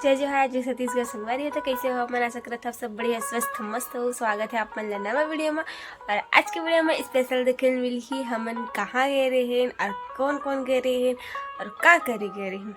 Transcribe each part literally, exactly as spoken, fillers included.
जय जोहार, जय छत्तीसगढ़ संगवारी हो। तो कैसे हो आप मन? आशा करत हव सब बढ़िया, स्वस्थ, मस्त हो। स्वागत है आप मन ला नवा वीडियो में। और आज के वीडियो में स्पेशल देखे ल मिलही हमन कहाँ गए रहेन और कौन कौन गए रहेन और का करे गए रहेन।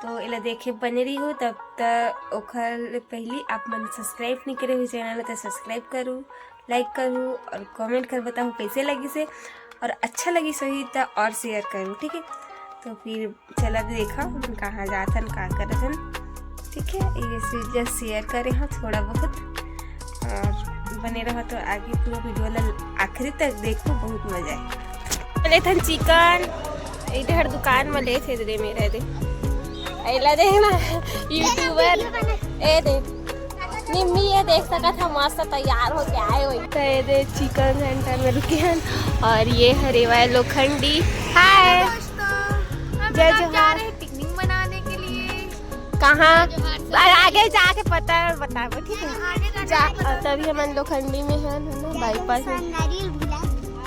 तो एला देखे बने रही हो। तब तक ओखर ले पहली आप मन सब्सक्राइब नहीं करे हो चैनल ला, तो सब्सक्राइब करू, लाइक करू और कमेंट कर बताओ कैसे लगिस हे, और अच्छा लगिस होही तो और शेयर करू, ठीक है। तो फिर चला देखा हम कहाँ जाथन, का करथन, ठीक है। ये जस्ट शेयर करे हाँ थोड़ा बहुत, और बने रहा तो आगे पूरा वीडियो ला आखिरी तक देखो, बहुत मजा आए। लेथन चिकन इधर दुकान में लेथे दे मेरा दे। एला देख ना, यूट्यूबर। ए दे निम्मी, ये देख सकत ह मस्त तैयार होके आए होई। तो ये दे चिकन सेंटर में रुके हन और ये हरे वाले लोखंडी। हाय दोस्तों, हम जय लोग जा जोहार। रहे पिकनिक मनाने के लिए। कहाँ? जय जोहार। आ-, आगे जाके पता बताबो, ठीक है? आगे जाके जा, पता तभी हमन लोखंडी में हन, है ना, बाईपास में।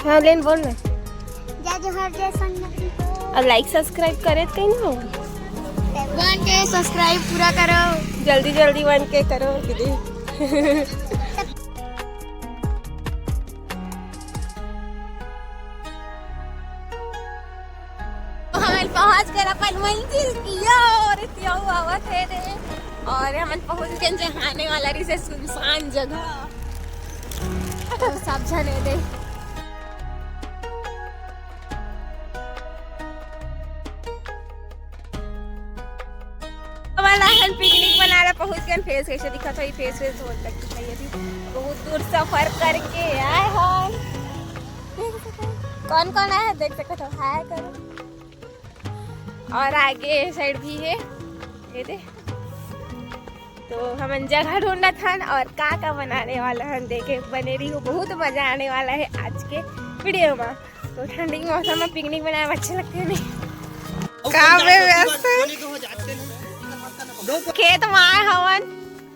हाँ, लेन बोल ना। जय जोहार, जय संगति हो। और लाइक सब्सक्राइब करे त कहीं नहीं हो। वन के सब्सक्राइब पूरा करो। जल्दी जल्दी वन के करो दीदी। तो हमन पहुंच गए अपन मंजिल की ओर। तियो आवत हे रे। और हमन पहुंच गए जहाने वाला रही से सुनसान जगह। तो सब झने दे। वाला हन पिकनिक मनाला पहुंच गए। फेस कैसे दिखत होही? फेस वेस धोत लग दिखाई अभी। बहुत दूर सफर करके आए हन। कौन कौन आए हैं देख सकत हो, हाय करो। और आगे साइड भी है, ये दे। तो हमन जगह ढूंढत हन और का का बनाने वाला हन, देखे बने रही हो, बहुत मजा आने वाला है आज के वीडियो में। तो ठंडी के मौसम में पिकनिक बनाए में अच्छा लगथे नहीं? काम में व्यस्त है। खेत में आए हवन,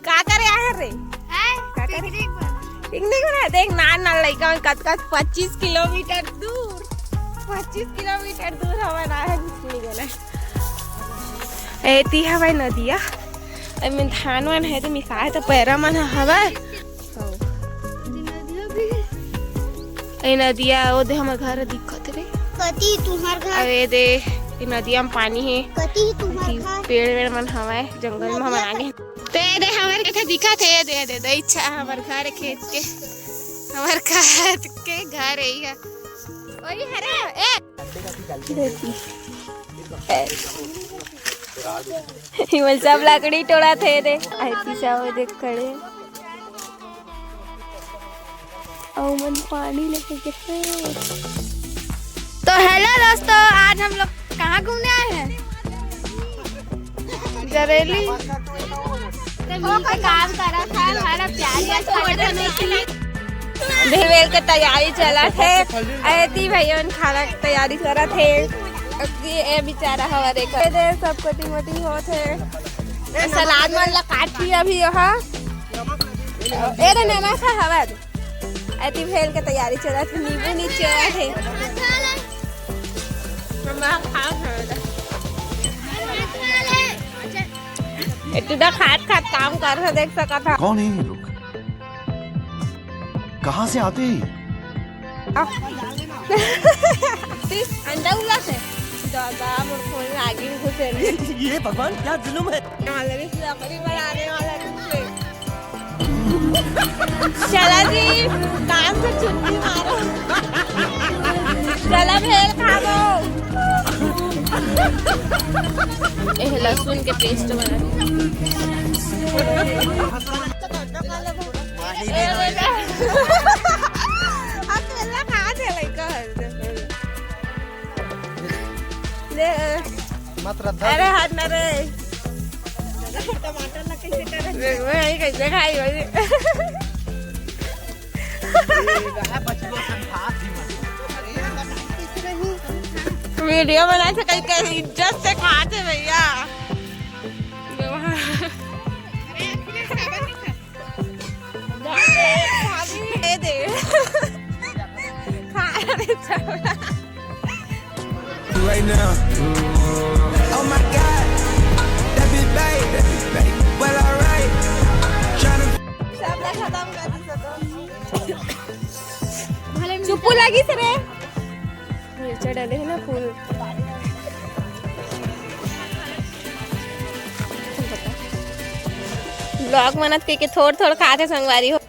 का करे आए रे? हैं? का करे? पिकनिक बना। पिकनिक बना। देख, नान नान लइका मन कत कत पच्चीस किलोमीटर दूर, पच्चीस किलोमीटर दूर हवन आए हन पिकनिक बना। एती हवय नदिया, एमे धान वान है तो मिसाए तो पैरा मन ह हवय। ए नदिया, ओ दे हमर घर दिखत रे। कती तुम्हर घर? अरे दे, ए नदिया में पानी है। कती तुम्हर घर? पेड़ वेड़ मन हवय, जंगल में हमन आगे। ते दे हमर के दिखत है, दे दे दे, इच्छा हमर घर खेत के, हमर खेत के घर है ये। ओरी हरे ए। देखी। ए। इमन सब लकड़ी टोड़ाथे दे। आई पीछा वो देख खड़े। अउ मन पानी लेके गे। तो हेलो दोस्तों, आज हम लोग कहाँ घूमने आए हैं? जरेली। तो मिलके काम करा था, हमारा प्यार या छोड़ देने के लिए। भेल के तैयारी चलत हे। अयती भैया मन खाना के तैयारी करत हे। अब ये ए बेचारा हवा देखा। ए दे सब कटिंग वटिंग होत हे। ए सलाद मन ला काटती अभी यहाँ। ए दे नैना खा हवा। अयती भेल के तैयारी चलत हे। नींबू निचोड़त हे। हम खाओ खाओ। ए टुडा खात खात काम कर रहा, देख सकत हा। कौन है ये लोग? कहाँ से आते हैं? अंडा उला से। दादा, मोर फोन लागी घुसे। ये भगवान, क्या जुल्म है। लकड़ी बनाने वाला कुछ नहीं। चला जी, काम से छुट्टी मारो। चला भेल खाबो। ए लहसुन के पेस्ट बना। अकेला खा दे लइका हर। ले। मत रद्दा। अरे हट ना रे। टमाटर ला कैसे करे? रे, वो यही कैसे खाई भाई? वीडियो बना से कहीं कहीं इज्जत से खाते भैया। दे दे। खा रहे छौड़ा। Right now. Oh my God, that bitch bad, that bitch bad. फूल। Vlog बनत के, के थोड़ थोड़ खाथे संगवारी हो। अ,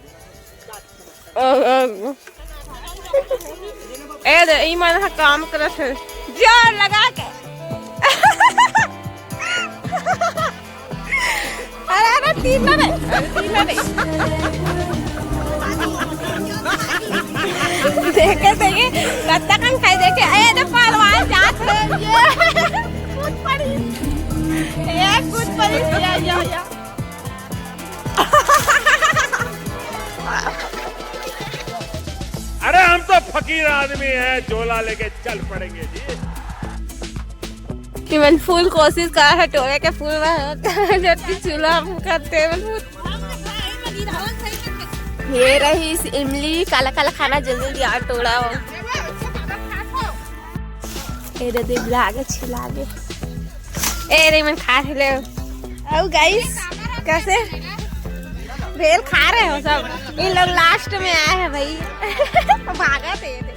अ, ए दे, ई मन ह काम करत हे। जोर लगा के। अरे, अरे, तीन ना दे, अरे, तीन ना दे। देखे, देखे, कत्ता कन खाई देखे। ए, तो पहलवान जात हे, ये। कूद पड़ी। ए, कूद पड़ी, या, या, या। अरे, हम तो फकीर आदमी हैं, झोला लेके चल पड़ेंगे जी। कि मन full कोशिश करा है टोरे के फूल में, जबकि चूल्हा में करते हैं मन फूल। ये रही इमली, काला काला खाना, जल्दी जल्दी आ टोरा हो। ए दे, दे, लागे, छिलागे। ए रे, मन खा ले। आओ guys, कैसे? भेल खा रहे हो सब? इन लोग last में आए हैं भाई। भागा थे ये दे।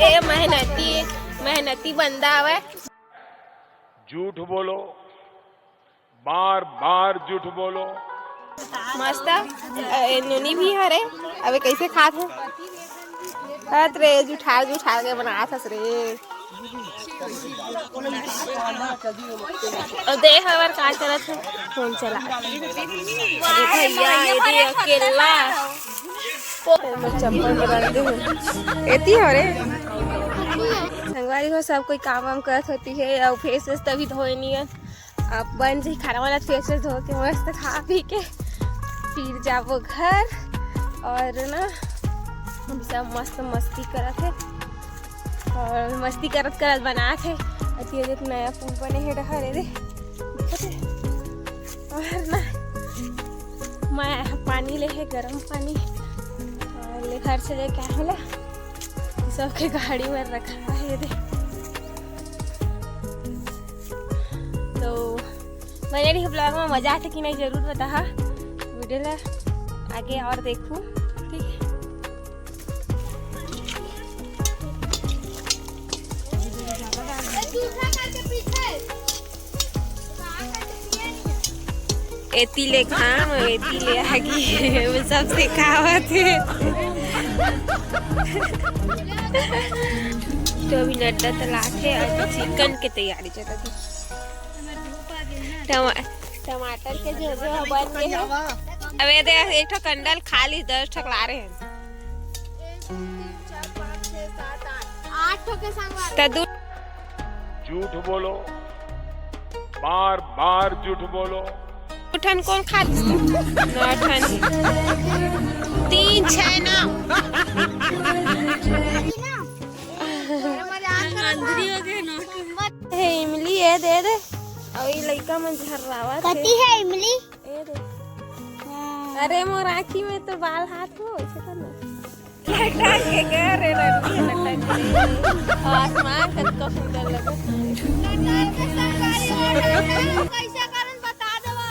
ए मेहनती, मेहनती बंदा आवे। झूठ बोलो, बार बार झूठ बोलो। मस्त, ए, नोनी भी हरे। अबे कैसे खात हे? खात रे, जुठार जुठार के बनात हस रे। अउ देख हवर का करत हे, फोन चला। अरे भैया, ये दे अकेला। चप्पल बदल दे। एती हो रे। संगवारी हो, सब कोई काम वाम करत होती है, अउ face वेस तभी धोए नहीं है। अब बन जाही खाना वाना, face वेस धो के मस्त खा पी के फिर जाबो घर। और ना, हम सब मस्त मस्ती करत हे, और मस्ती करत करत बनात हे। अति एक नया फूल बने हे डहर, ए दे, दिखत हे? और ना, मैं पानी ले हे, गरम पानी, और ले घर से लेके आए होला, सबके गाड़ी में रखा है, ए दे। तो बने रही vlog में, मजा आथे कि नहीं जरूर बताहा, video ला आगे और देखू, ठीक है। एती ले घाम, एती ले आगी, वो सब सिखावत हे। तो अभी नड्डा तलात हे और chicken के तैयारी चलत हे। टमा-, टमाटर के जो जो बन गए हे। अब ये दे, एक ठो कंडल खाली दस ठक ला रहे हैं। आठ ठो के संग वाले। त दू झूठ बोलो, बार बार झूठ बोलो। उठन कौन खात? नौ ठन। तीन, छह, नौ। अंधरी हो गए, नौ ठन। हे इमली, ये दे दे। अउ ये लइका मन झर्रावत हे। कती है इमली? ए दे। हाँ। अरे मोर आँखी में तो बाल हाथ हो, ऐसे कर ना। लटक के गए रे लड़की, लटक के। आसमान कतका सुंदर लगे। कैसे करन बता देवा।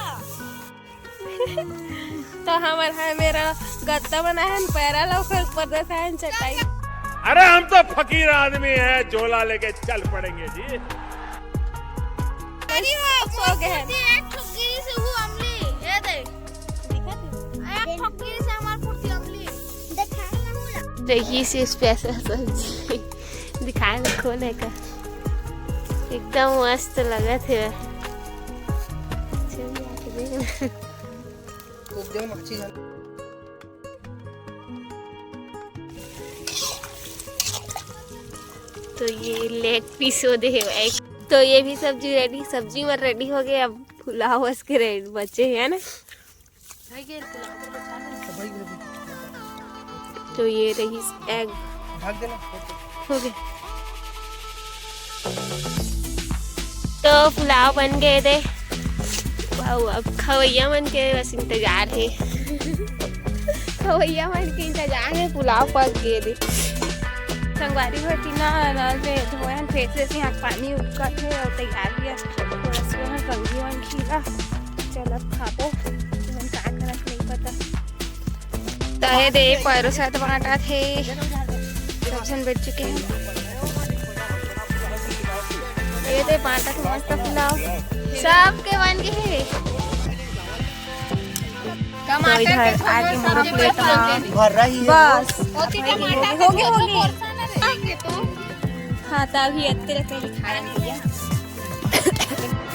तो हमर है मेरा गद्दा बना है, पैरा ला ओकर ऊपर दे है चटाई। अरे हम तो फकीर आदमी हैं, झोला लेके चल पड़ेंगे जी। अरे वो सो गए हैं। एक ठुकी से वो अमली, ये दे। दिखा तू। एक ठुकी से हमार फुर्ती अमली। देखिए, से special सब्जी दिखाए में कौन है का, एकदम मस्त लगत हे। चलिए, आके देखना। तो ये leg piece हो दे हे भाई। तो ये भी सब्जी ready, सब्जी मर ready हो गए। अब पुलाव बस के ready बचे हे ना। तो ये रही egg। हो गए। तो पुलाव बन गए दे। वाओ, अब खवैया मन के बस इंतजार हे। खवैया मन के इंतजार हे, पुलाव पक गए दे। संगवारी हो, तीना नल में धोए हन, फेंक देते हैं, पानी उबकत हे और तैयार भी है। थोड़ा सा वहाँ कंघी वंघी ला। चल अब खाबो, मन का करत नहीं पता। तहे दे परोसत बांटत हे, सब झन बैठ चुके हैं। ये दे पांच तक मस्त पुलाव, सबके बन गे हे। तो इधर आके मोर प्लेट में भर रही है। बस होगे, होगे। हाँ, तभी अत्ते रहते हैं खाए भैया।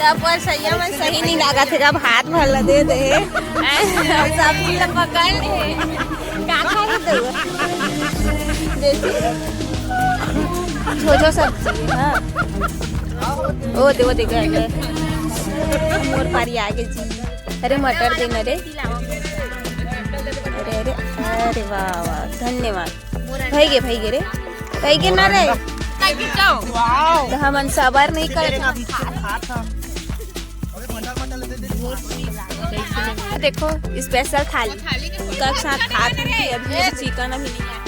तब पर सैया मन सही नहीं लागत हे, जब हाथ भर ला दे दे। सब्जी ला पकड़ ले। का खा के दो? देसी। छोछो सब्जी, हाँ। ओ दे, ओ दे, गए, गए। मोर पारी आगे जी। अरे मटर देना रे। अरे, अरे, अरे वाह, वाह, धन्यवाद। भइगे, भइगे रे। भइगे ना रे। तो हमन सबर नहीं करत। देखो, स्पेशल थाली। कब साथ खात होंगी, अभी चिकन अभी नहीं आया।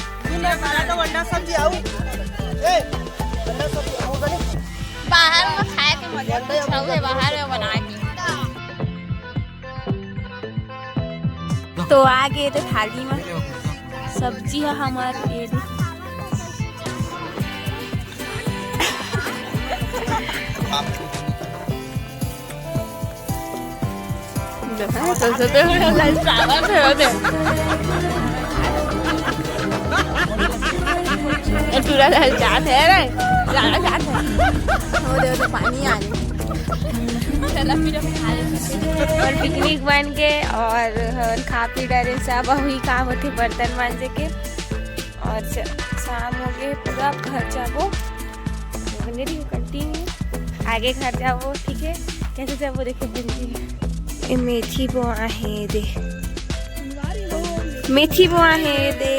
बाहर में खाए के मजा कुछ और है, बाहर में बना के। तो आ गे तो थाली में सब्जी है हमार, ये दे। हाँ, तो सबसे पहले लाल चावल है, वो दे। ये पूरा लाल चाट है रे, लाल चाट है। वो दे, वो दे, पानी आ गया। चला फिर हम खा लेते हैं। और पिकनिक बन के और हमन खा पी डारे सब, अभी काम होथे बर्तन मांजे के। और श-, शाम हो गए, पूरा घर जाबो। बने रहियो, कंटिन्यू आगे घर जाबो, ठीक है? कैसे जाबो देखे बन जी। ये मेथी बोआ है दे, मेथी बोआ है दे।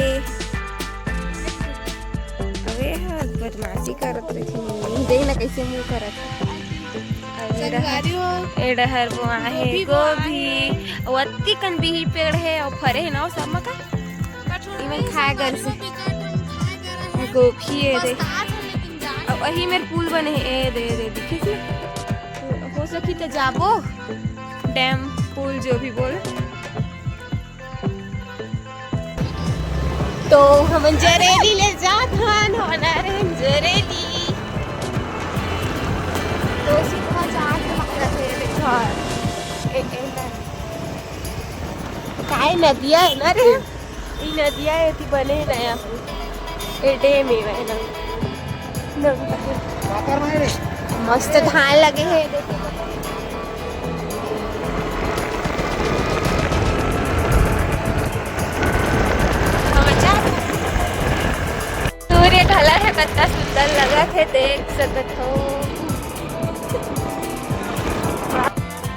अबे हाँ, बदमाशी करत रही मम्मी, देख ना कैसे मुंह करत। अबे संगवारी हो। ए डहर बोआ है गोभी बोआ गोभी, है। अउ अत्ती कन बिही पेड़ है, अउ फरे है ना, अउ सब मा का? इमन खाए कर से। गोभी है दे। अउ वही मेर पुल बने है, ए दे, ए दे, दिखे से? हो सकी तो जाबो, डैम, पुल, जो भी बोल। तो हमन जरेली ले जात हन, होना रे जरेली। तो सीधा जात हन घर। ए, ए, ना। काय नदिया है ना रे? ई नदिया एती बने हे नया। ए डैम हे भाई ना। मस्त धान लगे हे। सूर्य ढला है, कितना सुंदर लगा है, देख सकत हो।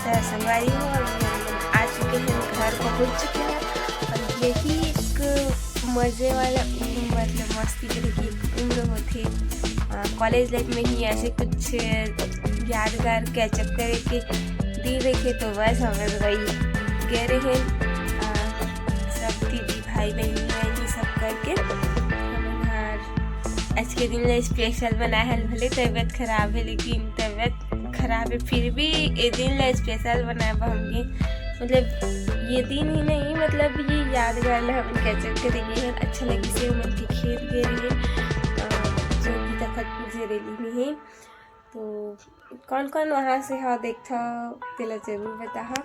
तो संगवारी हो, अभी हम आ चुके हैं, घर पहुंच चुके हैं। और यही एक मजे वाला, मतलब, मस्ती करे की उम्र होथे। अ, कॉलेज लाइफ में ही ऐसे कुछ यादगार कैचअप करे के दिन रखे, तो बस हम लोग वही गए रहे। अ, सब दीदी, भाई, बहन, बहन, ये सब करके हम लोग आज के दिन ला स्पेशल बनाए हन। भले तबीयत खराब है, लेकिन तबीयत खराब है, फिर भी ये दिन ला स्पेशल बनाए बर हमके, मतलब, ये दिन ही नहीं, मतलब, ये यादगार ला हमन कैचअप करे गे हन। अच्छा लगिस हे, हमन के खेत गे रहे, अ, जो कि तखतपुर जरेली में है। तो कौन कौन वहाँ से हा देखथा, तेला जरूर बताहा,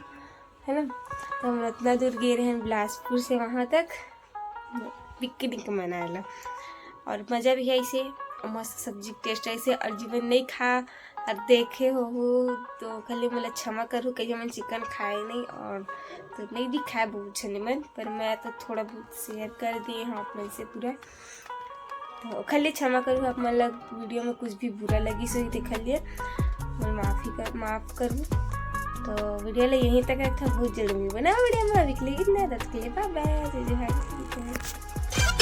है ना? तो हम उतना दूर गे रहे बिलासपुर से वहाँ तक। पिकनिक मनाए ला। और मजा भी आइसे, और मस्त सब्जी के टेस्ट आइसे, और जीवन नहीं खा और देखे हो, हो तो खाली मोला क्षमा करू, कहीं हमन चिकन खाए नहीं और तो नहीं दिखाए बहुत झने मन, पर मैं तो थोड़ा बहुत शेयर कर दिए हूँ आप मन से पूरा। तो खाली क्षमा करू, आप मन ला वीडियो में कुछ भी बुरा लगी सो ही देख लिए, मैं माफी कर, माफ करू। तो वीडियो ला यहीं तक रखा, बहुत जल्द मिलबो नवा वीडियो में। अभी के लिए इतना, तब तक के लिए बाय बाय, जय जोहार।